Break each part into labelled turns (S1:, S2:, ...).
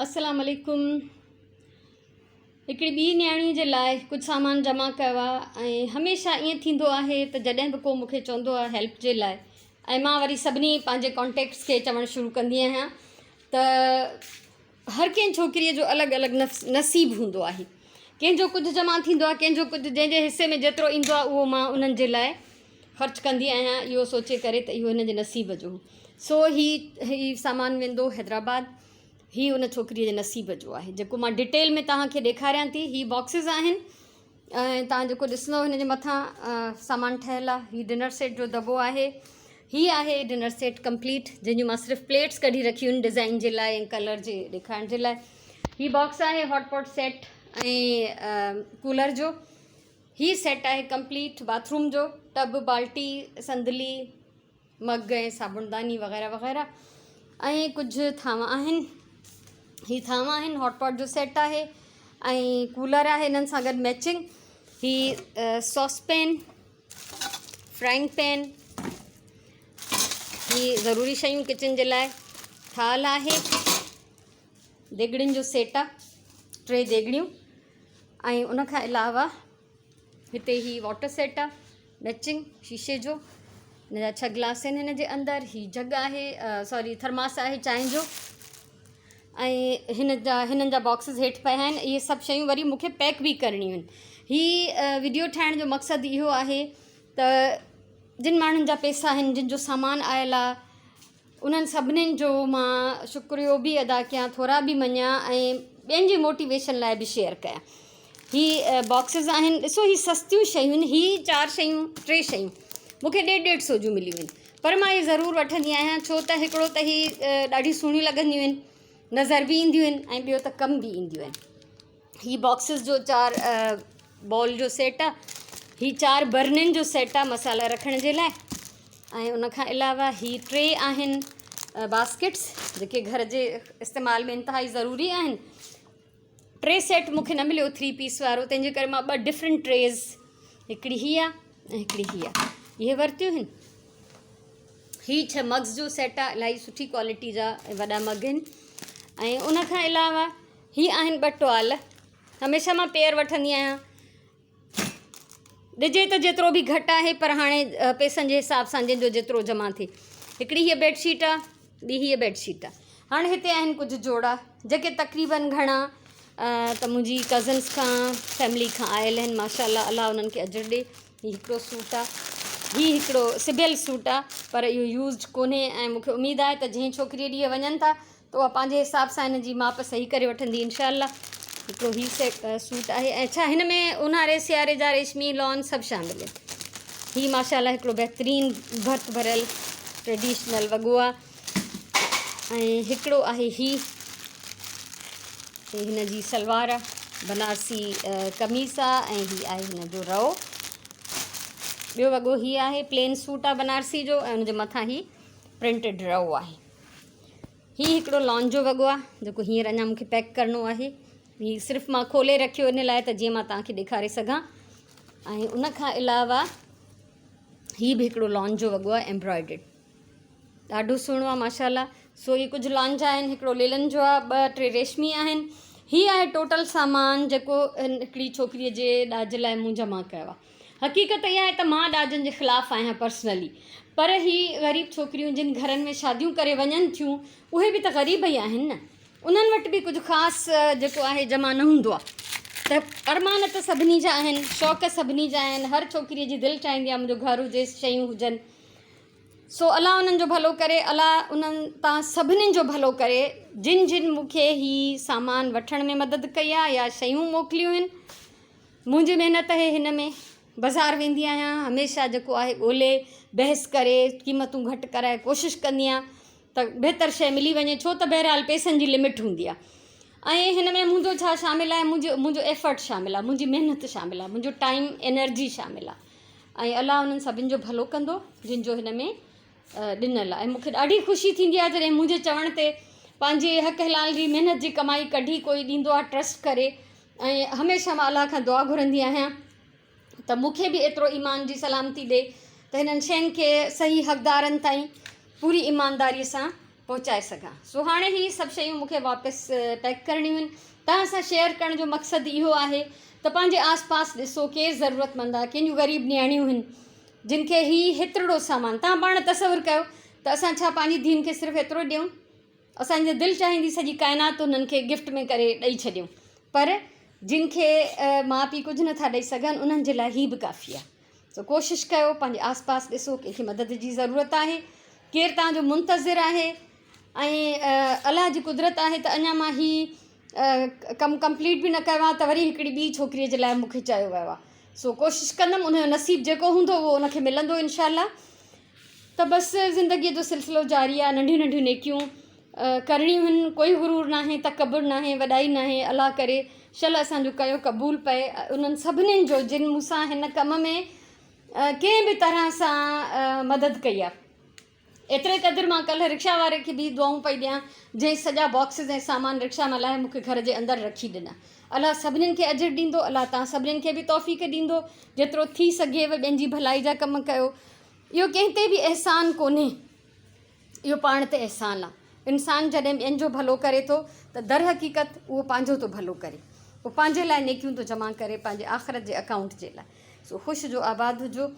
S1: السلام عليڪم هڪڙي ٻي نياڻي جي لاء ڪجهه سامان جمع ڪيو آهي ۽ هميشه ائين ٿيندو آهي ته جڏهن به ڪو مون کي چوندو آهي هيلپ جي لاء ۽ مان وري سڀني پنهنجي ڪانٽيڪٽس کي چوڻ شروع ڪندي آهيان ته هر ڪنهن ڇوڪريء جو الڳ الڳ نفس نصيب هوندو آهي. ڪنهن جو ڪجهه جمع ٿيندو آهي، ڪنهن جو ڪجهه جنهن جي حصي ۾ جيترو ايندو آهي اهو مان انهن جي لاء خرچ ڪندي آهيان اهو سوچي ڪري ته اهو هن جي نصيب جو هو. سو هي هي سامان ويندو حيدرآباد هي ان ڇوڪريء جي نصيب جو آهي جيڪو مان ڊيٽيل ۾ توهان کي ڏيکاريان ٿي هي باڪسز آهن ۽ توهان جيڪو ڏسندو هن جي مٿان سامان ٺهيل آهي هي ڊنر سيٽ جو دٻو آهي هي آهي ڊنر سيٽ ڪمپليٽ جنهن جون مان صرف پليٽس ڪڍي رکيون آهن ڊزائن جي لاء ۽ ڪلر جي ڏيکارڻ جي لاء هي باڪس آهي هاٽ پاٽ سيٽ ۽ ڪولر جو هي سيٽ آهي ڪمپليٽ باٿ روم جو ٽب بالٽي صندلي مگ ۽ صابڻداني وغيره وغيره ۽ ڪجهه ٿانو آهن هي ٿانو آهن هاٽ پاٽ جو سيٽ آهي ۽ ڪولر آهي انهن سان گڏ ميچنگ هي ساس پين فرائنگ پين هي ضروري شيون ڪچن جي لاء ٿال آهي ديڳڙين جو سيٽ آهي ٽي ديڳڙيون ۽ ان کان علاوه هتي هي واٽر سيٽ آ ميچنگ شيشي جو هن جا ڇهه گلاس آهن هن جي اندر هي جڳ آهي سوري ٿرماس آهي چانهه جو ۽ هن جا هنن جا باڪسز هيٺ پيا آهن اهي سڀ شيون وري مونکي پيڪ به ڪرڻيون آهن هي وڊيو ٺاهڻ جو مقصد اهو آهي ته جن ماڻهن جا پيسا آهن جن جو سامان آيل آهي انهن سڀنين جو مان شڪريو به ادا ڪيان ٿورا به مڃيان ۽ ٻين جي موٽيويشن لاء به شيئر ڪيان هي باڪسز آهن ڏسو هي سستيون شيون آهن هي چار شيون ٽي شيون مونکي ڏيڍ ڏيڍ سو جون مليون آهن پر مان هي ضرور وٺندي آهيان ڇو ته هڪڙو ته هي ڏاڍيون سهڻيون لڳنديون آهن نظر به اينديون آهن ۽ ٻيو ته ڪم به اينديون آهن هي باڪسز جو چار بول جو سيٽ آ هي چار برنين جو سيٽ آ مصالحا رکڻ جي لاء ۽ ان کان علاوه هي ٽي آهن باسڪيٽس جيڪي گهر جي استعمال ۾ انتهائي ضروري آهن ٽي سيٽ مونکي نه مليو ٿري پيس وارو تنهن جي ڪري مان ٻه ڊفرنٽ ٽريز هڪڙي هي آ ۽ هڪڙي هي آ اهي ورتيون آهن هي ڇهه مگز جو سيٽ آ الاهي سٺي ڪوالٽي جا وڏا مگ آهن ۽ ان کان علاوه هي آهن ٻه ٽوال هميشه مان پيئر وٺندي آهيان ڏجي ته جيترو به گهٽ آهي پر هاڻي پئسن جي حساب سان جنهن جو جيترو جمع ٿئي هڪڙي هيء بيڊ شيٽ آهي ٻي هيء بيڊ شيٽ آهي هاڻي هتي آهن ڪجهه جوڙا جيڪي تقريبن گهڻا ته منهنجي ڪزنس کان فيملي کان آيل آهن ماشاء الله الله انهن کي اجر ڏي هي هڪڙو سوٽ آهي هي هڪڙو سبيل سوٽ آهي پر اهو يوزڊ ڪونهي ۽ مونکي اميد آهي ته جنهن ڇوڪريء ڏي وڃن ٿا ته اها پنهنجي حساب سان هن جي ماپ صحيح ڪري وٺندي انشاء الله هڪڙو هي سيٽ سوٽ آهي ۽ ڇا هن ۾ اونهاري سياري جا ريشمي لان سڀ شامل آهن هي ماشاء الله هڪڙو بهترين ڀرت ڀريل ٽريڊيشنل وڳو آهي ۽ هڪڙو آهي هي هي هن جي سلوار آهي بنارسي قميص آهي ۽ هي آهي هن جو رئو ٻيو وڳو هي آهي پلين سوٽ آهي بنارسي جو ۽ ان جي مٿان هي پرنٽيڊ رئو آهي هي هڪڙو لان جو وڳو آهي جيڪو هينئر اڃا مونکي پيڪ ڪرڻو آهي هي صرف مان کولي رکيو ان لاء ته جيئن مان توهان کي ڏيکاري سگهان ۽ ان کان علاوه هي به هڪڙو لان جو وڳو آهي ايمبرائڊرڊ ڏاڍو سهڻو آهي ماشاء الله سو هي ڪجهه لان جا آهن هڪڙو ليلن جو آهي ٻه ٽي ريشمي آهن هي آهي ٽوٽل سامان جيڪو هڪڙي ڇوڪريء جي ڏاج لاء مون جمع ڪيو آهي حقيقت اها آهي ته مان ڏاجن جي خلاف آهيان پرسنلي پر هي غريب ڇوڪريون جن گهرن ۾ شاديون ڪري وڃن ٿيون اهي به ته غريب ئي آهن نه انهن وٽ به ڪجهه خاص جيڪو آهي جمع نه هوندو آهي ته ارمان ته سڀني جا آهن شوق سڀني جا آهن هر ڇوڪريء جي دل چاهيندي آهي منهنجو گهر هجي شيون هجن سو الله انهن جو ڀلو ڪري الله انهن تان سڀني جو ڀلو ڪري جن جن مون کي هي سامان وٺڻ ۾ مدد ڪئي آهي يا شيون موڪليون آهن منهنجي محنت آهي هن ۾ بازار ويندي آهيان هميشه جيڪو آهي ڳولي بحث ڪري قيمتون گهٽ ڪرائي ڪوشش ڪندي آهيان ته بهتر شيء ملي وڃي ڇو ته بهرحال پئسن جي لمٽ هوندي آهي ۽ هن ۾ منهنجو ڇا شامل آهي منهنجو منهنجو ايفرٽ شامل آهي منهنجي محنت شامل آهي منهنجو ٽائيم انرجي شامل آهي ۽ الله انهن سڀني جو ڀلو ڪندو جن جو هن ۾ ڏنل آهي ۽ مون کي ڏاڍي خوشي ٿيندي آهي جڏهن منهنجي چوڻ تي پنهنجي حق حلال جي محنت جي ڪمائي ڪڍي ڪوئي ڏيندو آهي ٽرسٽ ڪري ۽ هميشه مان الله کان دعا گهرندي آهيان ته مون کي به ايترو ايمان جي سلامتي ڏي ته هنن شين کي صحيح حقدارن تائين پوري ايمانداري سان پهچائي سگهان. سو هاڻي هي سڀ شيون مون کي واپس پيڪ ڪرڻيون آهن. توهان سان شيئر ڪرڻ جو مقصد اهو آهي ته پنهنجي آس پاس ڏسو ڪير ضرورتمند آهي، ڪنهن جون غريب نياڻيون آهن جن کي هي هيترڙو سامان، توهان پاڻ تصور ڪيو ته اسان ڇا پنهنجي ڌيئن کي صرف ايترو ڏيون؟ اسان جي دل چاهيندي سڄي ڪائنات انهن کي گفٽ ۾ ڪري ڏئي ڇڏيون پر جن کي ماء پيء ڪجهه نٿا ڏئي سگهن انهن جي لاء هي به ڪافي آهي. سو ڪوشش ڪيو پنهنجي آس پاس ڏسو ڪنهن کي مدد جي ضرورت آهي ڪير توهان جو منتظر آهي ۽ الله جي قدرت آهي ته اڃا مان هي ڪم ڪمپليٽ به نه ڪيو آهي ته وري هڪڙي ٻي ڇوڪريء جي لاء مون کي چيو ويو آهي سو ڪوشش ڪندم ان جو نصيب جيڪو هوندو اهو ان کي ملندو انشاء الله ته بس زندگيء جو سلسلو جاري آهي ننڍيون ننڍيون نيڪيون ڪرڻيون آهن ڪوئي غرور ناهي تڪبر ناهي وڏائي ناهي الله ڪري شل اسان جو ڪيو قبول پئي انهن سڀنين جو جن مون سان هن ڪم ۾ ڪنهن به طرح سان مدد ڪئي آهي ايتري قدر مان ڪلهه رڪشا واري کي به دعائون پئي ڏيان جنهن سڄا باڪسز ۽ سامان رڪشا مان لاهي مون کي گهر جي اندر رکي ڏنا الله سڀنين کي اجر ڏيندو الله توهان سڀنين کي به توفيق ڏيندو جيترو ٿي سگهيو ٻين جي ڀلائي جا ڪم ڪيو اهو ڪنهن تي به احسان ڪونهي، اهو پاڻ تي احسان آ. انسان جڏهن ٻين جو ڀلو ڪري ٿو ته درحقيقت اهو پنهنجو ٿو ڀلو ڪري. اهو پنهنجي لاء نيڪيون ٿو جمع ڪري، پنهنجي آخرت جي اڪائونٽ جي لاء. سو خوش هجو آباد هجو.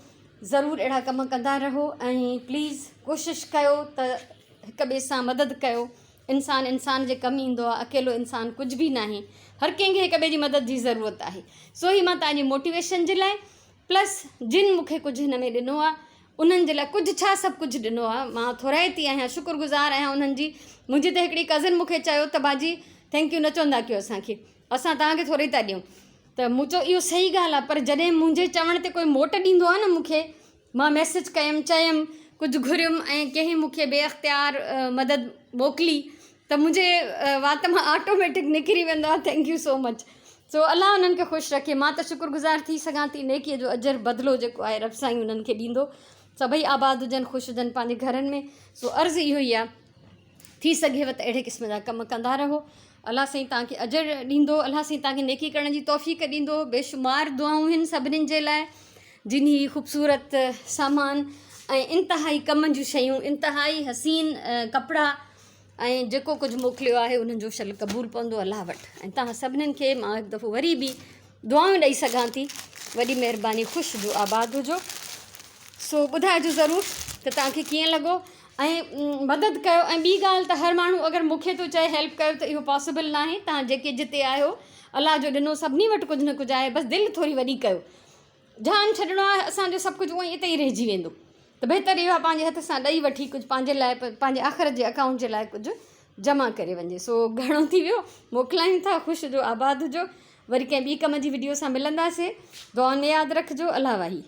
S1: ضرور اهڙا ڪم ڪندا رهو ۽ پليز ڪوشش ڪيو ته هڪ ٻئي سان مدد ڪيو. انسان انسان جي ڪم ايندو آ، اڪيلو انسان ڪجهه به ناهي. هر ڪنهن کي هڪ ٻئي جي مدد جي ضرورت آهي. سو هي مان توهان جي موٽيويشن جي لاء پلس جن مون کي ڪجهه هن ۾ ڏنو آ انهن جي لاء ڪجهه ڇا سڀ ڪجهه ڏنو آ مان ٿورائتي آهيان شڪر گذار آهيان انهن جي منهنجي ته هڪڙي ڪزن مون کي چيو ته باجي thank you نه چوندا ڪيو اسان کي اسان توهان کي ٿوري ٿا ڏيون ته مون چيو اهو صحيح ڳالهه آ پر جڏهن منهنجي چوڻ تي ڪوئي موٽ ڏيندو آ نه مون کي مان ميسج ڪيم چيم ڪجهه گهريم ۽ ڪنهن مون کي بي اختيار مدد موڪلي ته منهنجي وات مان آٽوميٽڪ نڪري ويندو آهي thank you so much سو الله انهن کي خوش رکي مان ته شڪر گذار ٿي سگهان ٿي نيڪي جو اجر بدلو جيڪو آهي رب سائين انهن کي ڏيندو سڀئي آباد هجن خوش هجن پنهنجي گهرن ۾ سو عرض اهو ئي آهي ٿي سگهيو ته اهڙي قسم جا ڪم ڪندا رهو الله سائين توهان کي اجر ڏيندو الله سائين توهان کي نيڪي ڪرڻ جي توفيق ڏيندو بيشمار دعائون آهن سڀنين جي لاء جن هي خوبصورت سامان ۽ انتهائي ڪم جون شيون انتهائي حسين ڪپڙا ۽ جيڪو ڪجهه موڪليو آهي انهن جو شل قبول پوندو الله وٽ ۽ توهان سڀنين کي مان هڪ دفعو وري به دعائون ڏئي سگهان ٿي وڏي مهرباني خوش هجو آباد هجو سو ٻڌائجو ضرور ته توهان کي ڪيئن لڳو ۽ مدد ڪيو ۽ ٻي ڳالهه ته هر ماڻهو اگر مون کي ٿو چئي هيلپ ڪيو ته اهو پاسبل ناهي توهان جيڪي جتي آهيو الله جو ڏنو سڀني وٽ ڪجهه نه ڪجهه آهي بس دل ٿوري وڏي ڪيو جهان ڇڏڻو آهي اسان جو سڀ ڪجهه اونئن ئي اتي ئي رهجي ويندو ته بهتر اهو آهي پنهنجي هٿ سان ڏئي وٺي ڪجهه پنهنجي لاء پنهنجي آخرت جي اڪائونٽ جي لاء ڪجهه جمع ڪري وڃجي سو گهڻو ٿي ويو موڪلايون ٿا خوش هجو آباد هجو وري ڪنهن ٻي ڪم جي وڊيو سان ملنداسي دعائن ۾ ياد رکجو الله واهي.